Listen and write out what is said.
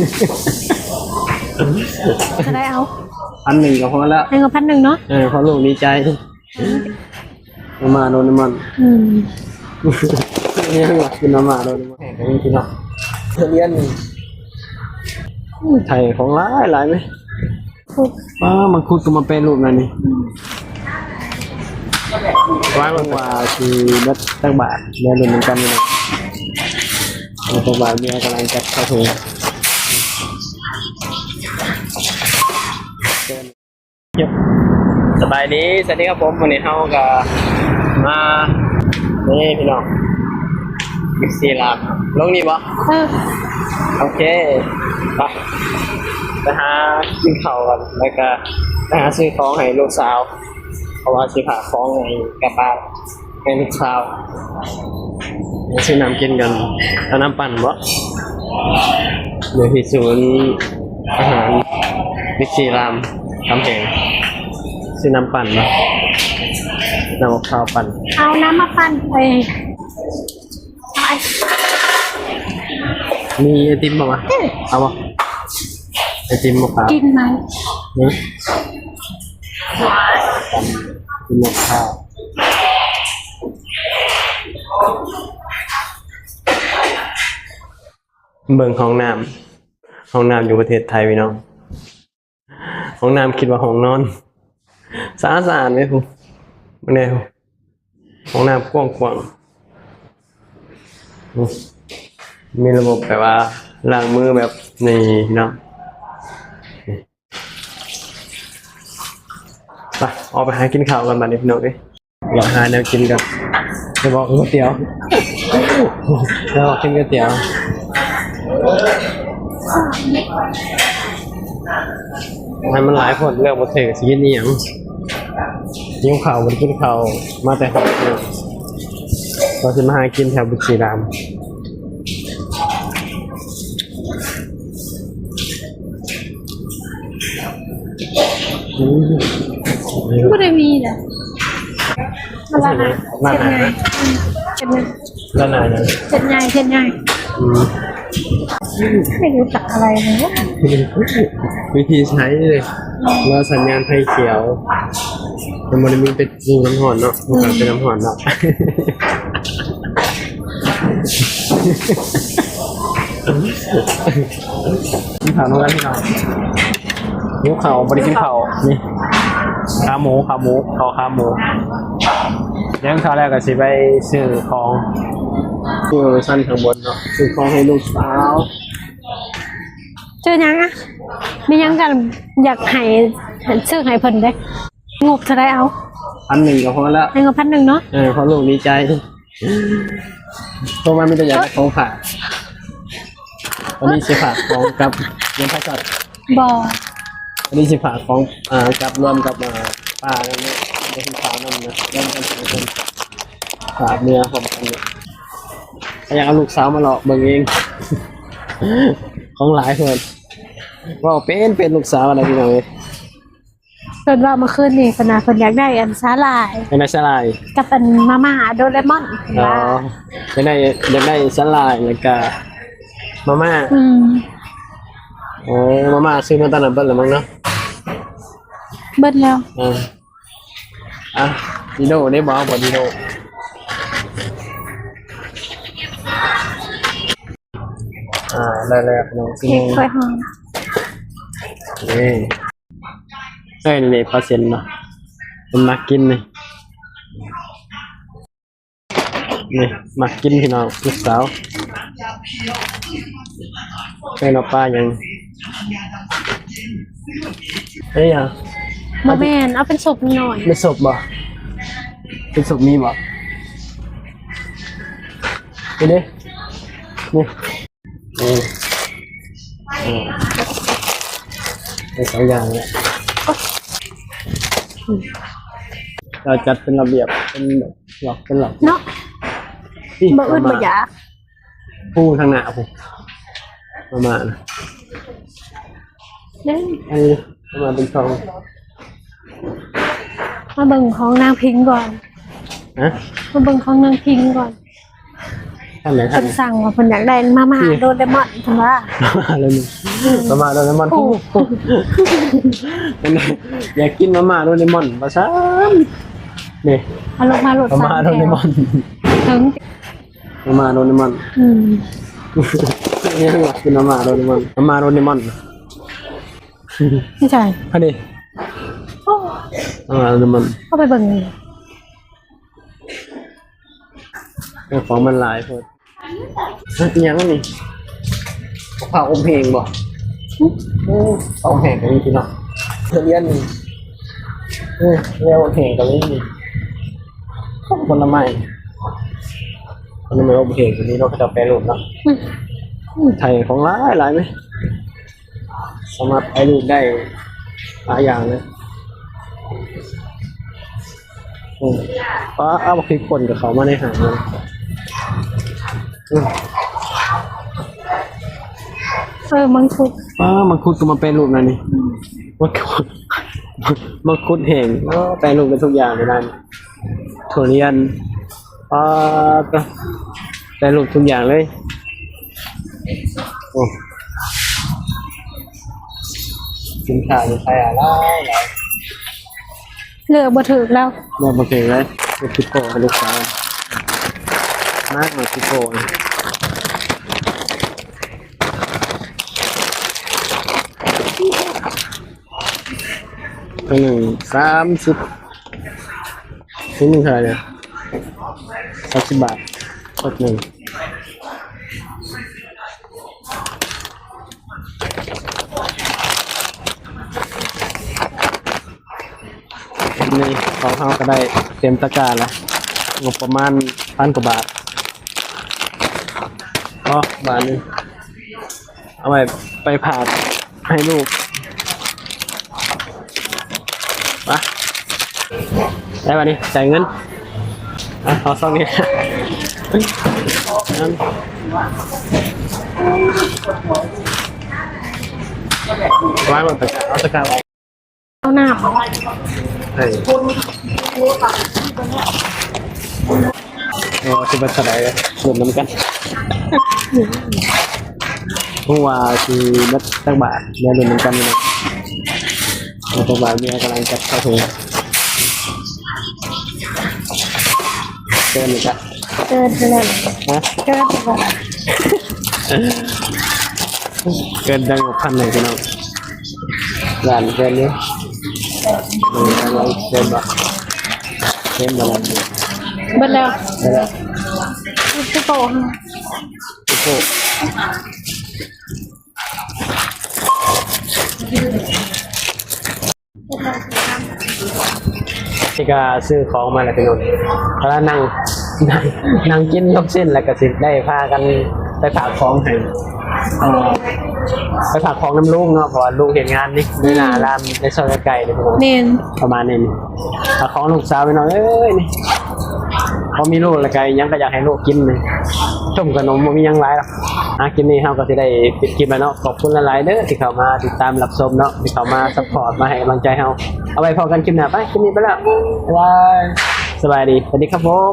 ເທົ່າໃດເອົາ? ພັນໜຶ່ງກໍພໍແລ້ວ. ໃຫ້ເງິນພັນໜຶ່ງເນາະ. ເອີ ພໍລູກດີໃຈ. ມາໂດເຣມອນ. ອືມ ນີ້ຫຍັງວະ? ກິນມາໂດເຣມອນ. ແພງກໍມີພີ່ນ້ອງ. ທຸລຽນນີ້ ໂອ້ຍ ໄຖຂອງຫຼາຍໆເລີຍ. ໂອ້ ປ້າ ມັງຄຸດກໍມາແປຮູບແລ້ວນີ້. ອືມ ວ່າ ວ່າຊິເບິດຈັກບາດ ແມ່ນເບິ່ງນຳກັນນີ້. ເບິດຈັກບາດ ເມຍກຳລັງຈັດເຂົ້າຖົງ. ສະບາຍດີ ສະຫວັດດີຄັບຜົມ. ມື້ນີ້ເຮົາກໍມາ ນີ້ພີ່ນ້ອງ ບິກຊີລາມ. ລົງນີ້ບໍ່? ເອີ ໂອເຄ ໄປ ໄປຫາກິນເຂົ້າກັນ ແລ້ວກໍໄປຫາຊື້ຂອງໃຫ້ລູກສາວ ເພາະວ່າຊິພາຂອງໃຫ້ກັບບ້ານ ໃຫ້ລູກສາວ. ຊື້ນ້ຳກິນກັນ ເອົານ້ຳປັ່ນບໍ່? ຢູ່ທີ່ສູນອາຫານບິກຊີລາມຄຳແຫງ. ຊື້ນ້ຳປັ່ນເນາະ ນ້ຳມະພ້າວປັ່ນ. ເອົານ້ຳມາປັ່ນ ເອີ ເອົາໄອ ມີໄອຕິມບໍ່ວະ? ເອີ ເອົາບໍ່? ໄອຕິມມະພ້າວ ກິນໄໝ? ຫື? ກິນມະພ້າວ. ເບິ່ງຫ້ອງນ້ຳ ຫ້ອງນ້ຳຢູ່ປະເທດໄທພີ່ນ້ອງ. ຫ້ອງນ້ຳຄິດວ່າຫ້ອງນອນ ສະອາດໆເດ້ພຸ້ນ. ເບິ່ງແດ່ ຫ້ອງນ້ຳກວ້າງໆ. ອືມ ມີລະບົບແບບວ່າລ້າງມືແບບນີ້ເນາະ. ໄປ ອອກໄປຫາກິນເຂົ້າກັນບາດນີ້ພີ່ນ້ອງເອີຍ. ເລາະຫາແນວກິນກັນ ໄປບອກກ໋ວຍຕຽວ ໄປບອກກິນກ໋ວຍຕຽວ. ໃຫ້ມັນຫຼາຍຄົນເລືອກບໍ່ຖືກຊິກິນອີ່ຫຍັງ. ຫິວເຂົ້າ ບໍ່ໄດ້ກິນເຂົ້າມາແຕ່ເຊົ້າ. ເຮົາຊິມາຫາກິນແຖວບຸດສີດາມ. ອືມ ບໍ່ໄດ້ມີນະ ຮ້ານອາຫານ ຮ້ານອາຫານ ເຮັດໃຫຍ່ ເຮັດໃຫຍ່ ຮ້ານອາຫານ ເຮັດໃຫຍ່ ເຮັດໃຫຍ່. ອືມ ໄມ່ຮູ້ຈັກອະໄລເລີຍ ວິທີໃຊ້ເລີຍ ລໍສັນຍານໄຟຂຽວ ມັນບໍ່ໄດ້ມີເປັນ ຢູ່ນ້ຳຮ້ອນເນາະ ອືມ ເປັນນ້ຳຮ້ອນເນາະ. ກິນເຂົ້ານຳກັນພີ່ນ້ອງ ຫິວເຂົ້າ ບໍ່ໄດ້ກິນເຂົ້າ. ນີ້ ຂາໝູ ຂາໝູ ເຂົ້າຂາໝູ. ກິນເຂົ້າແລ້ວກໍຊິໄປຊື້ຂອງ ຢູ່ຊັ້ນຂ້າງບົນເນາະ ຊື້ຂອງໃຫ້ລູກສາວ. ຊື້ຫຍັງອະ? ມີຫຍັງກໍຢາກໃຫ້ ຊື້ໃຫ້ເພິ່ນເດ້. ງົບເທົ່າໃດເອົາ? ພັນໜຶ່ງກໍພໍແລ້ວ ໃຫ້ງົບພັນໜຶ່ງເນາະ. ເອີ ພໍລູກດີໃຈ ໂທມາມີແຕ່ຢາກໄດ້ຂອງຝາກ. ວັນນີ້ຊິຝາກຂອງກັບເງິນພາສາ. ບໍ່ ວັນນີ້ຊິຝາກຂອງ ອ່າ ກັບ ລວມກັບ ອ່າ ປ້ານຳເນາະ ເດີນທາງນຳນະ ລວມກັນສອງຄົນ ຝາກເມຍພ້ອມກັນເນາະ. ກໍຢາກເອົາລູກສາວມາຫຼອກເບິ່ງເອງ ຂອງຫຼາຍເພິ່ນ ເວົ້າເປັນ ເປັນລູກສາວນະພີ່ນ້ອງເອີຍ. ເພິ່ນເວົ້າເມື່ອຄືນນີ້ ເພິ່ນວ່າເພິ່ນຢາກໄດ້ອັນສາຫຼ່າຍ ຢາກໄດ້ສາຫຼ່າຍ ກັບອັນມາມ່າໂດເຣມອນ. ອໍ ຢາກໄດ້ ຢາກໄດ້ສາຫຼ່າຍ ແລ້ວກະມາມ່າ. ອືມ ໂອ້ ມາມ່າຊື້ມາຕອນນັ້ນເບິດແລ້ວມັ້ງເນາະ. ເບິດແລ້ວ. ເອີ ອ່ະ ດີໂດເດ້ ບໍ່ເອົາບໍ່ດີໂດ. ອ່າ ໄດ້ແລ້ວພີ່ນ້ອງ ເຄັກ ຊິໜຶ່ງ ກ້ວຍຫອມ. ເອີ ເອີ ນີ້ປາເຊັນເນາະ ເພິ່ນມັກກິນນີ້ ນີ້ມັກກິນພີ່ນ້ອງ ລູກສາວ. ເອີ້ນເອົາປາຫຍັງ? ເອີຍ ບໍ່ແມ່ນ ເອົາເປັນສົບໜ້ອຍ. ເປັນສົບບໍ່? ເປັນສົບມີບໍ່? ນີ້ເດ້ ນີ້ ເອີ ເອີ ເປັນສອງຢ່າງແຫຼະ. ເຮົາຈັດເປັນລະບຽບ ເປັນແບບລັອກ ເປັນລັອກເນາະ. ນີ້ ບໍ່ອຶດບໍ່ຢາກ ປູທາງໜ້າພຸ້ນ ມາມ່ານະ. ເດ້ ເອີ ມາມ່າເປັນຊ່ອງ. ມາເບິ່ງຂອງນາງພິງກ່ອນ. ຮະ? ມາເບິ່ງຂອງນາງພິງກ່ອນ. ອັນໃດ ເພິ່ນສັ່ງວ່າເພິ່ນຢາກໄດ້ມາມ່າ ໂດເຣມອນ ເພິ່ນວ່າ ມາມ່າໂດເຣມອນ ມາມ່າໂດເຣມອນ ໂອ້ ເພິ່ນຢາກກິນມາມ່າໂດເຣມອນວ່າຊັ້ນ ນີ້ ເອົາລົງມາໂລດ ມາມ່າໂດເຣມອນ ເຖິງ ມາມ່າໂດເຣມອນ ອືມ ຍັງວ່າກິນມາມ່າໂດເຣມອນ ມາມ່າໂດເຣມອນ ນີ້ໃສ ອັນນີ້ ໂອ້ ມາມ່າໂດເຣມອນ ເອົາໄປເບິ່ງ ເອີ ຂອງມັນຫຼາຍໂພດ ເຮັດອີ່ຫຍັງອັນນີ້ ເຂົ້າອົບແຫ້ງບໍ່? ຫຶ? ເອີ ເຂົ້າອົບແຫ້ງກໍມີພີ່ນ້ອງ ທຸລຽນນີ້ ເອີ ແນວອົບແຫ້ງກໍມີນີ້ ຜົນລະໄມ້ ຜົນລະໄມ້ອົບແຫ້ງກໍມີເນາະ ເຂົາເຈົ້າແປຮູບເນາະ ອືມ ໄທຂອງຫຼາຍຫຼາຍເລີຍ ສາມາດຖ່າຍຮູບໄດ້ຫຼາຍຢ່າງເລີຍ ອືມ ປ້າ ເອົາບັກພິກປົ່ນກໍເຂົ້າມາໃນຫ້າງເລີຍ ອືມ ເອີ ມັງຄຸດ ປ້າ ມັງຄຸດກໍມາແປຮູບແລ້ວນີ້ ອືມ ມັງຄຸດ ມັງຄຸດແຫ້ງ ໂອ້ ແປຮູບໄດ້ທຸກຢ່າງເລີຍນັ້ນ ທຸລຽນ ປາດ ແປຮູບທຸກຢ່າງເລີຍ ໂອ້ ສິນຄ້າຢູ່ໄທຫຼາຍໆ ເລືອກບໍ່ຖືກແລ້ວ ເລືອກບໍ່ຖືກເລີຍ ເລືອກຜິດພໍໃຫ້ລູກສາວ ມາກເລືອກຜິດພໍ ໂຕໜຶ່ງສາມສິບ ໂຕໜຶ່ງເທົ່າໃດນີ້? ສາມສິບບາດ ໂຕໜຶ່ງ ນີ້ຂອງເຮົາກໍໄດ້ເຕັມຕະກຮ້າແລ້ວ ງົບປະມານພັນກວ່າບາດ ເອົາບາດນີ້ ເອົາໄວ້ໄປຝາກໃຫ້ລູກ ໄປ ໄດ້ບາດນີ້ ຈ່າຍເງິນ ອ່ະ ເອົາຊ່ອງນີ້ ວາງລົງຕະກຮ້າ ເອົາຕະກຮ້າໄວ້ ເອົານ້ຳ ເອີ ເອົາຊິເບິດເທົ່າໃດ ລຸ້ນນຳກັນ ຮູ້ວ່າຊິເບິດຈັກບາດ ດຽວລຸ້ນນຳກັນເນາະ ເອົາຈັກບາດ ເມຍກຳລັງຈັດເຂົ້າຖົງ ເກີນອີກລະ ເກີນໄປແລ້ວ ຮະ ເກີນໄປແລ້ວ ເກີນຈັ່ງບໍ່ທັນເລີຍພີ່ນ້ອງ ຫຼານເກີນຢູ່ ເກີນບໍ່ ເກີນບໍ່ລະ ເບິດແລ້ວ ເບິດແລ້ວ ຄືໂຕ ຄືໂຕ ນີ້ກະຊື້ຂອງມາແລ້ວພີ່ນ້ອງ ກຳລັງນັ່ງ ນັ່ງ ນັ່ງກິນລູກຊີ້ນ ແລ້ວກະຊິໄດ້ພາກັນໄປຝາກຂອງໃຫ້ ເອີ ໄປຝາກຂອງນຳລຸງເນາະ ເພາະວ່າລຸງເຮັດງານນີ້ ຢູ່ໜ້າຮ້ານໃນຊອຍໃກ້ໆນີ້ພີ່ນ້ອງ ແມ່ນ ປະມານນີ້ ຝາກຂອງລູກສາວພີ່ນ້ອງເອີຍນີ້ ພໍມີລູກແລ້ວກະຫຍັງກະຢາກໃຫ້ລູກກິນນີ້ ຕົ້ມຂະໜົມ ບໍ່ມີຫຍັງຫຼາຍດອກ ອ່ະ ຄລິບນີ້ເຮົາກໍຊິໄດ້ປິດຄລິບແລ້ວເນາະ ຂອບຄຸນຫຼາຍໆເດີທີ່ເຂົ້າມາຕິດຕາມຮັບຊົມເນາະ ທີ່ເຂົ້າມາຊັບພອດ ມາໃຫ້ກຳລັງໃຈເຮົາ ເອົາໄວ້ພໍ້ກັນຄລິບໜ້າ ໄປ ຄລິບນີ້ໄປແລ້ວ ບາຍບາຍ ສະບາຍດີ ສະຫວັດດີຄັບຜົມ.